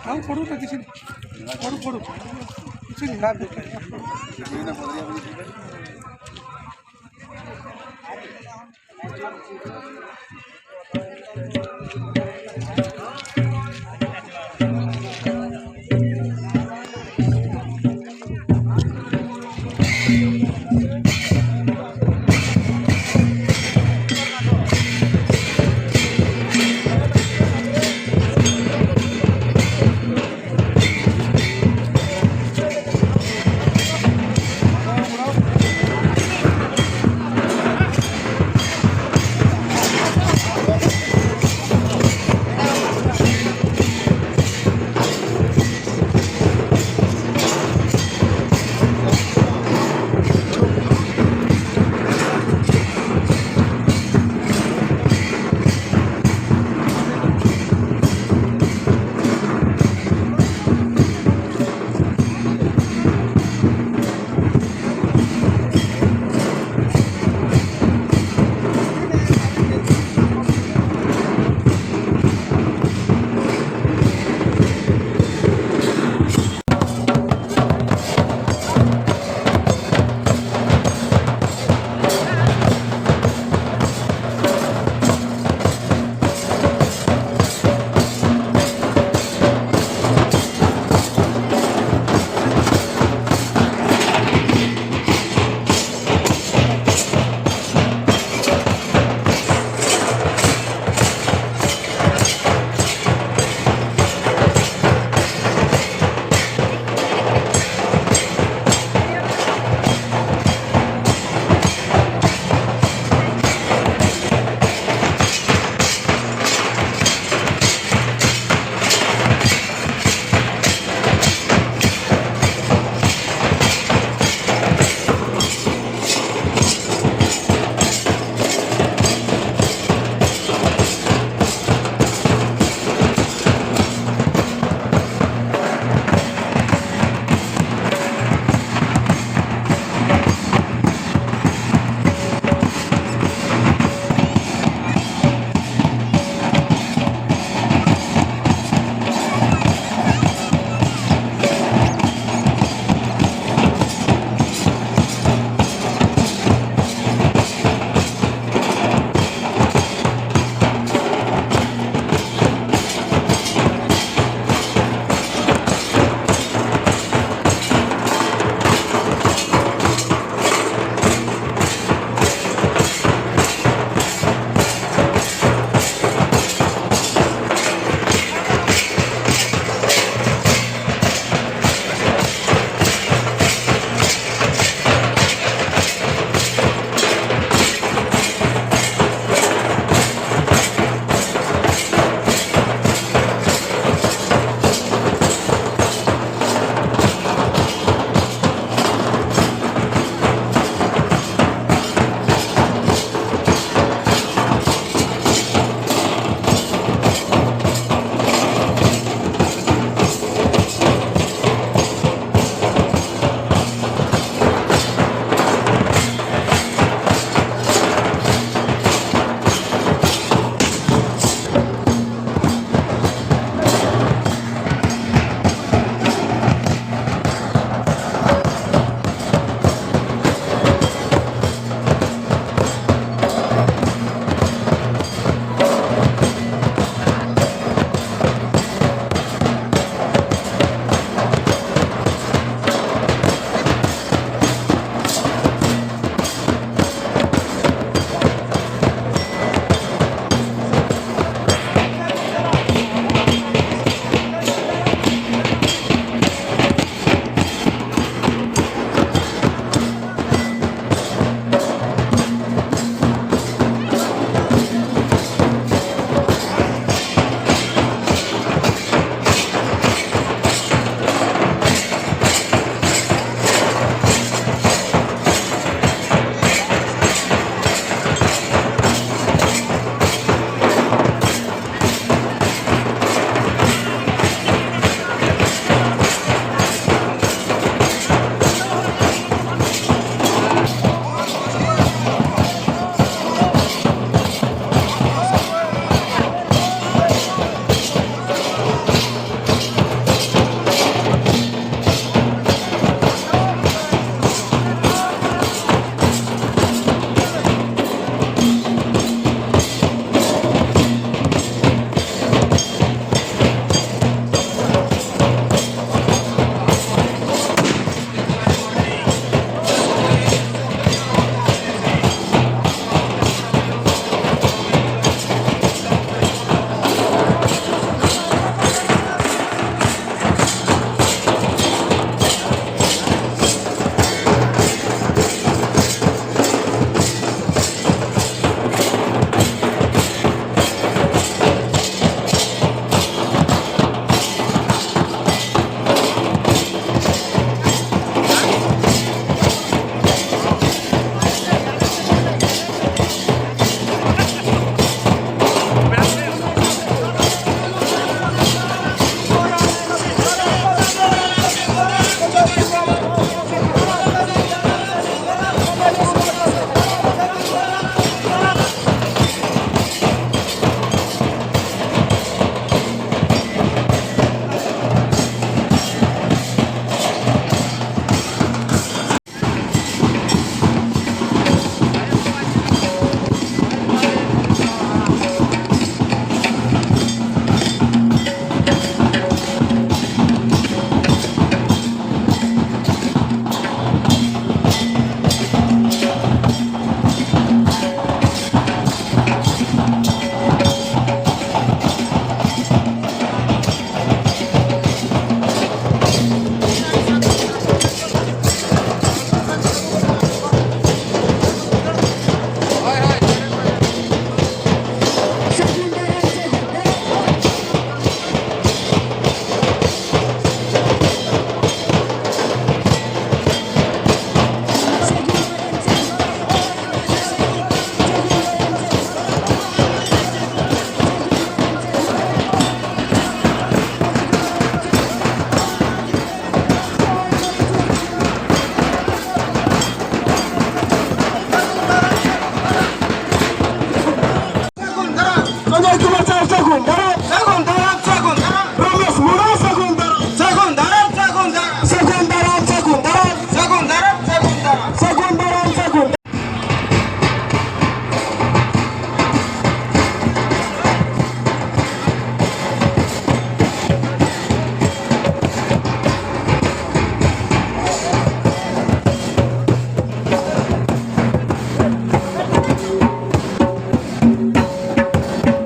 ଆଉ ପଡ଼ୁ ନା କିଛି ପଡ଼ୁ ପଡ଼ୁ କିଛି।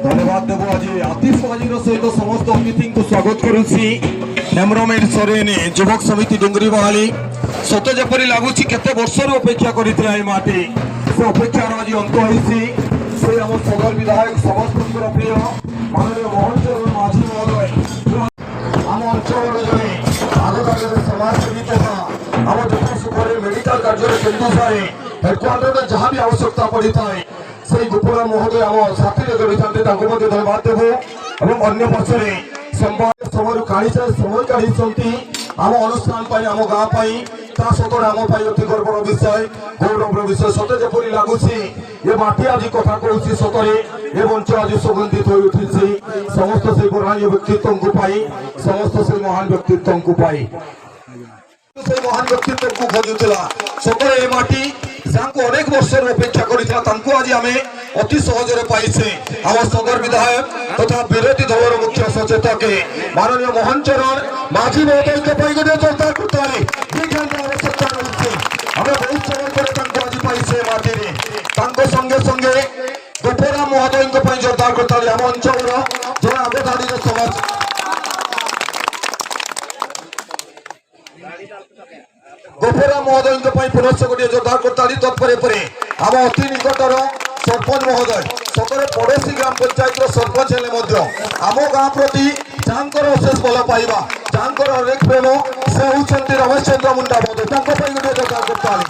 ଧନ୍ୟବାଦ ଦେବୁ। ଆଜି ଆତିଶବାଜିର ସହିତ ସମସ୍ତ ଅତିଥିଙ୍କୁ ସ୍ୱାଗତ କରୁଛି ହେମ୍ରମେର ସରେନ ଯୁବକ ସମିତି ଡୁଙ୍ଗରି ବହାଲି। ସତ ଯେପରି ଲାଗୁଛି, କେତେ ବର୍ଷରୁ ଅପେକ୍ଷା କରିଥିଲା ଏ ମାଟି, ସେ ଅପେକ୍ଷାର ଆଜି ଅନ୍ତ ହୋଇଛି। ସେ ଆମ ସଦର ବିଧାୟକ, ସମସ୍ତଙ୍କର ପ୍ରିୟ ମାନନୀୟ ମୋହନ ଚରଣ ମାଝୀ ମହୋଦୟ, ଆମ ଅଞ୍ଚଳର ଜଣେ ଆଗଧାଡ଼ିର ସମାଜସେବୀ ତଥା ଆମ ଦୁଃଖ ସୁଖରେ, ମେଡିକାଲ କାର୍ଯ୍ୟରେ, କେନ୍ଦୁଝରରେ ହେଡକ୍ୱାର୍ଟରରେ ଯାହା ବି ଆବଶ୍ୟକତା ପଡ଼ିଥାଏ, ସେଇ ଗୋପଳ ମହୋଦୟ ଆମ ସାଥିରେ ଯୋଡ଼ିଥାନ୍ତି। ତାଙ୍କୁ ମଧ୍ୟ ଧନ୍ୟବାଦ ଦେବୁ। ଏବଂ ଅନ୍ୟ ପକ୍ଷରେ ସମ୍ବାଦ ସମୟରୁ କାଢ଼ିছে, ସମୟ କାଢ଼ିଛନ୍ତି ଆମ ଅନୁଷ୍ଠାନ ପାଇଁ, ଆମ ଗାଁ ପାଇଁ, ତା ସତରେ ଆମ ପାଇଁ ଅତି ଗର୍ବର ବିଷୟ, ଗୌରବର ବିଷୟ। ସତେ ଯେପରି ଲାଗୁଛି ଏ ମାଟି ଆଜି କଥା କହୁଛି, ସତରେ ଏ ମଞ୍ଚ ଆଜି ସୁଗନ୍ଧିତ ହୋଇ ଉଠିଛି ସମସ୍ତ ସେଇ ବରେଣ୍ୟ ବ୍ୟକ୍ତିତ୍ୱଙ୍କୁ ପାଇ, ସମସ୍ତ ସେଇ ମହାନ ବ୍ୟକ୍ତିତ୍ୱଙ୍କୁ ପାଇ। ସେଇ ମହାନ ବ୍ୟକ୍ତିତ୍ୱକୁ ଖୋଜୁଥିଲା ସତରେ ଏ ମାଟି, ଯାହାକୁ ଅନେକ ବର୍ଷରୁ ଅପେକ୍ଷା କରିଥିଲା, ତାଙ୍କୁ ଆଜି ଆମେ ଅତି ସହଜରେ ପାଇଛେ। ଆମ ସଦର ବିଧାୟକ ତଥା ବିରୋଧୀ ଦଳର ମୁଖ୍ୟ ସଚେତକ ମାନନୀୟ ମୋହନ ଚରଣ ମାଝୀ ମହୋଦୟଙ୍କ ପାଇଁ ଗୋଟିଏ ଜୋରଦାର ତାଳି ଆବଶ୍ୟକତା ରହିଛି। ଆମେ ବହୁତ ସମୟ ପରେ ତାଙ୍କୁ ଆଜି ପାଇଛେ ମାଟିରେ। ତାଙ୍କ ସଙ୍ଗେ ସଙ୍ଗେ ଗୋପରା ମହୋଦୟଙ୍କ ପାଇଁ ଜୋରଦାର କରତାଳି। ଆମ ଅଞ୍ଚଳର ଜଣେ ଆଗଧାଡ଼ିର ସମାଜ ଗୋପରା ମହୋଦୟଙ୍କ ପାଇଁ ପୁନଶ୍ଚ ଗୋଟିଏ ଜୋରଦାର କରତାଳି। ତତ୍ପରେ ପରେ ଆମ ଅତି ନିକଟର ସରପଞ୍ଚ ମହୋଦୟ, ସତରେ ପଡ଼ୋଶୀ ଗ୍ରାମ ପଞ୍ଚାୟତର ସରପଞ୍ଚ ହେଲେ ମଧ୍ୟ ଆମ ଗାଁ ପ୍ରତି ଯାହାଙ୍କର ଅଶେଷ ଭଲ ପାଇବା, ଯାହାଙ୍କର ଅନେକ ପ୍ରେମ, ସେ ହେଉଛନ୍ତି ରମେଶ ଚନ୍ଦ୍ର ମୁଣ୍ଡା ମହୋଦୟ। ତାଙ୍କ ପାଇଁ ଗୋଟିଏ ଜୋରଦାର କରତାଳି।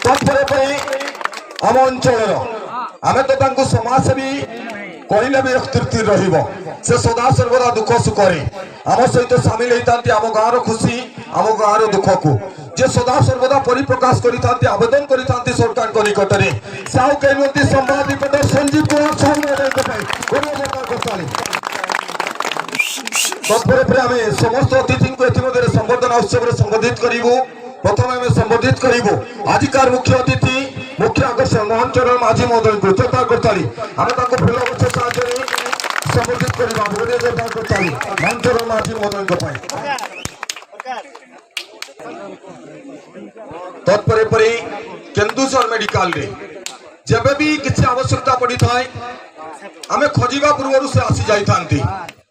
ତତ୍ପରେ ପରେ ଆମ ଅଞ୍ଚଳର, ଆମେ ତ ତାଙ୍କୁ ସମାଜସେବୀ କହିଲେ ବି ଅତ୍ୟୁକ୍ତି ରହିବ, ସେ ସଦା ସର୍ବଦା ଦୁଃଖ ସୁଖରେ ଆମ ସହିତ ସାମିଲ ହେଇଥାନ୍ତି। ଆମ ଗାଁର ଖୁସି, ଆମ ଗାଁର ଦୁଃଖକୁ ଯେ ସଦା ସର୍ବଦା ପରିପ୍ରକାଶ କରିଥାନ୍ତି, ଆବେଦନ କରିଥାନ୍ତି ସରକାରଙ୍କ ନିକଟରେ, ସେ ଆଉ କେହି ନୁହନ୍ତି, ସମ୍ବାଦ ରିପୋର୍ଟର ସଞ୍ଜୀବ କୁମାର ସାହୁ ମହୋଦୟଙ୍କ ପାଇଁ ଗୋଟିଏ ଜୋରଦାର କରତାଳି। ତତ୍ପରେ ପରେ ଆମେ ସମସ୍ତ ଅତିଥିଙ୍କୁ ଏଥିମଧ୍ୟରେ ସମ୍ବର୍ଦ୍ଧନା ଉତ୍ସବରେ ସମ୍ବୋଧିତ କରିବୁ। ପ୍ରଥମେ ଆମେ ସମ୍ବୋଧିତ କରିବୁ ଆଜିକାର ମୁଖ୍ୟ ଅତିଥି, ମୁଖ୍ୟ ଆକର୍ଷଣ ମୋହନ ଚରଣ ମାଝୀ ମହୋଦୟଙ୍କୁ। ଜୋରଦାର କରତାଳି। ଆମେ ତାଙ୍କୁ ଫୁଲ ଗଛ ସାହାଯ୍ୟରେ ସମ୍ବୋଧିତ କରିବା। ଗୋଟିଏ ଜୋରଦାର କରତାଳି ମୋହନ ଚରଣ ମାଝୀ ମହୋଦୟଙ୍କ ପାଇଁ। ତତ୍ପରେ ପରେ କେନ୍ଦୁଝର ମେଡିକାଲରେ ଯେବେ ବି କିଛି ଆବଶ୍ୟକତା ପଡ଼ିଥାଏ, ଆମେ ଖୋଜିବା ପୂର୍ବରୁ ସେ ଆସି ଯାଇଥାନ୍ତି।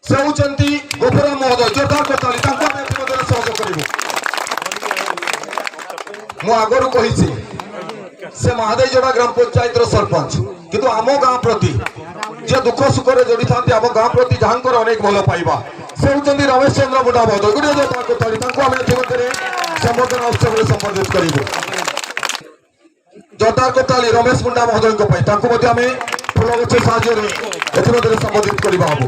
ସେ ହେଉଛନ୍ତି ଗୋପରା ମହୋଦୟ। ଜୋରଦାର କରତାଳି। ତାଙ୍କୁ ଆମେ ଏଥିମଧ୍ୟରେ ସହଯୋଗ କରିବୁ। ମୁଁ ଆଗରୁ କହିଛି, ସେ ମହାଦେଇଯୋଡ଼ା ଗ୍ରାମ ପଞ୍ଚାୟତର ସରପଞ୍ଚ, କିନ୍ତୁ ଆମ ଗାଁ ପ୍ରତି ଯେ ଦୁଃଖ ସୁଖରେ ଯୋଡ଼ିଥାନ୍ତି, ଆମ ଗାଁ ପ୍ରତି ଯାହାଙ୍କର ଅନେକ ଭଲ ପାଇବା, ସେ ହେଉଛନ୍ତି ରମେଶ ଚନ୍ଦ୍ର ମୁଣ୍ଡା ମହୋଦୟ। ଗୋଟିଏ ଜୋରଦାର କରତାଳି। ତାଙ୍କୁ ଆମେ ଏଥିମଧ୍ୟରେ ସମ୍ବର୍ଦ୍ଧନା ଉତ୍ସବରେ ସମ୍ବର୍ଦ୍ଧିତ କରିବୁ। ଜୋରଦାର କରତାଳି ରମେଶ ମୁଣ୍ଡା ମହୋଦୟଙ୍କ ପାଇଁ। ତାଙ୍କୁ ମଧ୍ୟ ଆମେ ଫୁଲ ଗଛ ସାହାଯ୍ୟରେ ଏଥିମଧ୍ୟରେ ସମ୍ବୋଧିତ କରିବା ହବ।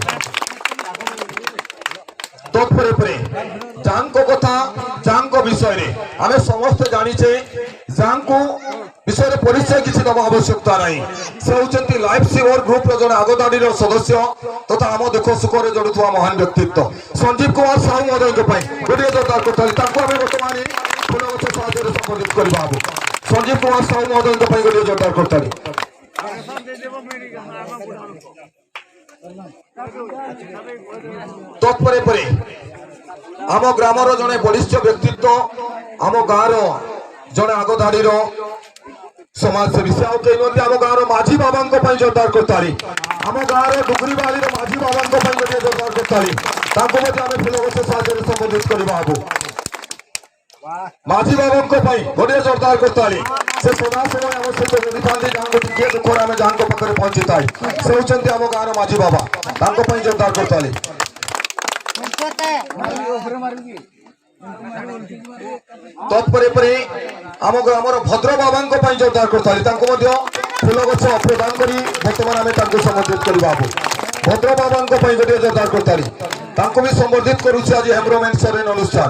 ତତ୍ପରେ ପରେ ଯାହାଙ୍କ କଥା, ଯାହାଙ୍କ ବିଷୟରେ ଆମେ ସମସ୍ତେ ଜାଣିଛେ, ଯାହାଙ୍କୁ ବିଷୟରେ ପରିଚୟ କିଛି ଦେବା ଆବଶ୍ୟକତା ନାହିଁ। ସେ ହେଉଛନ୍ତି ଲାଇଫ୍ ସେଭର ଗ୍ରୁପର ଜଣେ ଆଗଧାଡ଼ିର ସଦସ୍ୟ ତଥା ଆମ ଦୁଃଖ ସୁଖରେ ଯୋଡୁଥିବା ମହାନ ବ୍ୟକ୍ତିତ୍ୱ ସଞ୍ଜୀବ କୁମାର ସାହୁ ମହୋଦୟଙ୍କ ପାଇଁ ଗୋଟିଏ ଜୋରଦାର କରତାଳି। ତାଙ୍କୁ ଆମେ ବର୍ତ୍ତମାନ ଫୁଲ ଗଛ ସାହାଯ୍ୟରେ ସମ୍ବର୍ଦ୍ଧିତ କରିବା ହବ। ସଞ୍ଜୀବ କୁମାର ସାହୁ ମହୋଦୟଙ୍କ ପାଇଁ ଗୋଟିଏ ଜୋରଦାର କରତାଳି। ତତ୍ପରେ ପରେ ଆମ ଗ୍ରାମର ଜଣେ ବଳିଷ୍ଠ ବ୍ୟକ୍ତିତ୍ୱ, ଆମ ଗାଁର ଜଣେ ଆଗଧାଡ଼ିର ସମାଜସେବୀ, ସେ ଆଉ କେହି ନୁହନ୍ତି, ଆମ ଗାଁର ମାଝୀ ବାବାଙ୍କ ପାଇଁ ଜୋରଦାର କରତାଳି। ଆମ ଗାଁର ଡୁଙ୍ଗରିବାହାଳିର ମାଝୀ ବାବାଙ୍କ ପାଇଁ ଗୋଟିଏ ଜୋରଦାର କରତାଳି। ତାଙ୍କୁ ମଧ୍ୟ ଆମେ ଫୁଲଗଛ ସାହାଯ୍ୟରେ ସମ୍ବର୍ଦ୍ଧିତ କରିବା ହବ। ମାଝୀ ବାବାଙ୍କ ପାଇଁ ଗୋଟିଏ ଜୋରଦାର କରତାଳି। ସେ ସଦା ସମୟ ଆମ ସହିତ ଯୋଡ଼ିଥାନ୍ତି, ଯାହାଙ୍କୁ ଟିକିଏ ଦୁଃଖରେ ଆମେ ଯାହାଙ୍କ ପାଖରେ ପହଞ୍ଚିଥାଏ, ସେ ହେଉଛନ୍ତି ଆମ ଗାଁର ମାଝୀ ବାବା। ତାଙ୍କ ପାଇଁ ଜୋରଦାର କରତାଳି। ତତ୍ପରେ ପରେ ଆମ ଗ୍ରାମର ଭଦ୍ର ବାବାଙ୍କ ପାଇଁ ଜୋରଦାର କରତାଳି। ତାଙ୍କୁ ମଧ୍ୟ ଫୁଲ ଗଛ ପ୍ରଦାନ କରି ବର୍ତ୍ତମାନ ଆମେ ତାଙ୍କୁ ସମ୍ବର୍ଦ୍ଧିତ କରିବା ହବ। ଭଦ୍ର ବାବାଙ୍କ ପାଇଁ ଗୋଟିଏ ଜୋରଦାର କରତାଳି। ତାଙ୍କୁ ବି ସମ୍ବର୍ଦ୍ଧିତ କରୁଛି ଆଜି ହେମ୍ବ୍ରମ ସରେନ ଅନୁଷ୍ଠାନ।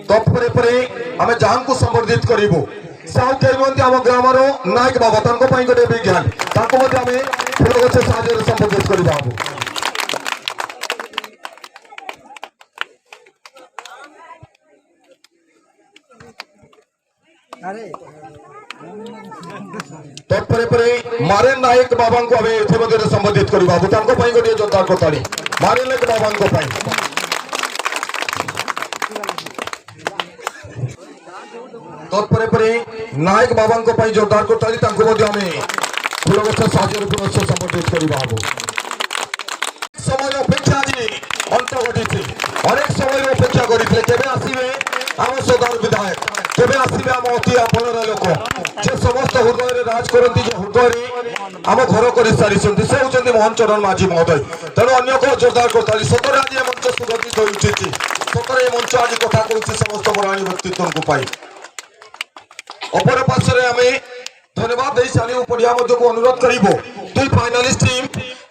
ତତ୍ପରେ ପରେ ଆମେ ଯାହାଙ୍କୁ ସମ୍ବର୍ଦ୍ଧିତ କରିବୁ, ସେ ଆଉ କେହି ନୁହନ୍ତି, ଆମ ଗ୍ରାମର ନାୟକ ବାବା। ତାଙ୍କ ପାଇଁ ଗୋଟେ ବିଜ୍ଞାନ। ତାଙ୍କୁ ମଧ୍ୟ ଆମେ ଫୁଲ ଗଛ ସାହାଯ୍ୟରେ ସମ୍ବର୍ଦ୍ଧିତ କରିବା ହବ। ତତ୍ପରେ ପରେ ମାରେନ ନାୟକ ବାବାଙ୍କୁ ଆମେ ଏଥିମଧ୍ୟରେ ସମ୍ବର୍ଦ୍ଧିତ କରିବା ହବ। ତାଙ୍କ ପାଇଁ ଗୋଟିଏ ଜୋରଦାର କରତାଳି, ମାରେନ ନାୟକ ବାବାଙ୍କ ପାଇଁ। ତତ୍ପରେ ପରେ ନାୟକ ବାବାଙ୍କ ପାଇଁ ଜୋରଦାର କରତାଳି। ତାଙ୍କୁ ମଧ୍ୟ ଆମେ ଫୁଲଗଛ ସାହାଯ୍ୟରେ ପୁନଶ୍ଚ ସମ୍ବର୍ଦ୍ଧିତ କରିବା ହବ। ସମୟ ଅପେକ୍ଷା ଆଜି ଅନ୍ତ ଘଟିଛି। ଅନେକ ସମୟ ଅପେକ୍ଷା କରିଥିଲେ, କେବେ ଆସିବେ ଆମ ସଦର ବିଧାୟକ, କେବେ ଆସିବେ ଆମ ଅତି ଆପଣର ଲୋକ, ଯେ ସମସ୍ତ ହୃଦୟରେ ରାଜ କରନ୍ତି, ଯେ ହୃଦୟରେ ଆମ ଘର କରି ସାରିଛନ୍ତି, ସେ ହେଉଛନ୍ତି ମୋହନ ଚରଣ ମାଝୀ ମହୋଦୟ। ତେଣୁ ଅନ୍ୟ ଏକ ଜୋରଦାର କରତାଳି। ସତରେ ଆଜି ଏ ମଞ୍ଚ ସୁଗନ୍ଧିତ ହୋଇ ଉଠିଛି। ସତରେ ଏ ମଞ୍ଚ ଆଜି କଥା କହୁଛି ସମସ୍ତ ବରାଣୀ ବ୍ୟକ୍ତିତ୍ୱଙ୍କୁ ପାଇ। ଅପର ପାର୍ଶ୍ୱରେ ଆମେ ଧନ୍ୟବାଦ ଦେଇ ଚାଲିବୁ, ପଡ଼ିଆ ମଧ୍ୟକୁ ଅନୁରୋଧ କରିବୁ ଦୁଇ ଫାଇନାଲିଷ୍ଟ ଟିମ୍।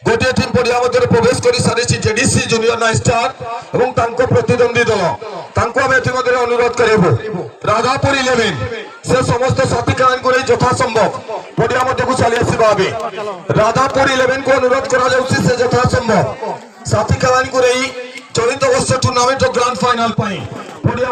ଗୋଟିଏ ଟିମ୍ ପଡ଼ିଆ ମଧ୍ୟରେ ପ୍ରବେଶ କରି ସାରିଛି, ଜେଡିସି ଜୁନିୟର ନାଇନ୍ ଷ୍ଟାର ଏବଂ ତାଙ୍କ ପ୍ରତିଦ୍ୱନ୍ଦ୍ୱୀ ଦଳ। ତାଙ୍କୁ ଆମେ ଏଥିମଧ୍ୟରେ ଅନୁରୋଧ କରିବୁ, ରାଧାପୁର ଇଲେଭେନ୍, ସେ ସମସ୍ତ ସାଥୀ ଖେଳାଳିଙ୍କୁ ନେଇ ଯଥାସମ୍ଭବ ପଡ଼ିଆ ମଧ୍ୟକୁ ଚାଲି ଆସିବା। ଏବେ ରାଧାପୁର ଇଲେଭେନ୍କୁ ଅନୁରୋଧ କରାଯାଉଛି, ସେ ଯଥାସମ୍ଭବ ସାଥୀ ଖେଳାଳିଙ୍କୁ ନେଇ ଚଳିତ ବର୍ଷ ଟୁର୍ଣ୍ଣାମେଣ୍ଟର ଗ୍ରାଣ୍ଡ ଫାଇନାଲ ପାଇଁ ପଡ଼ିଆ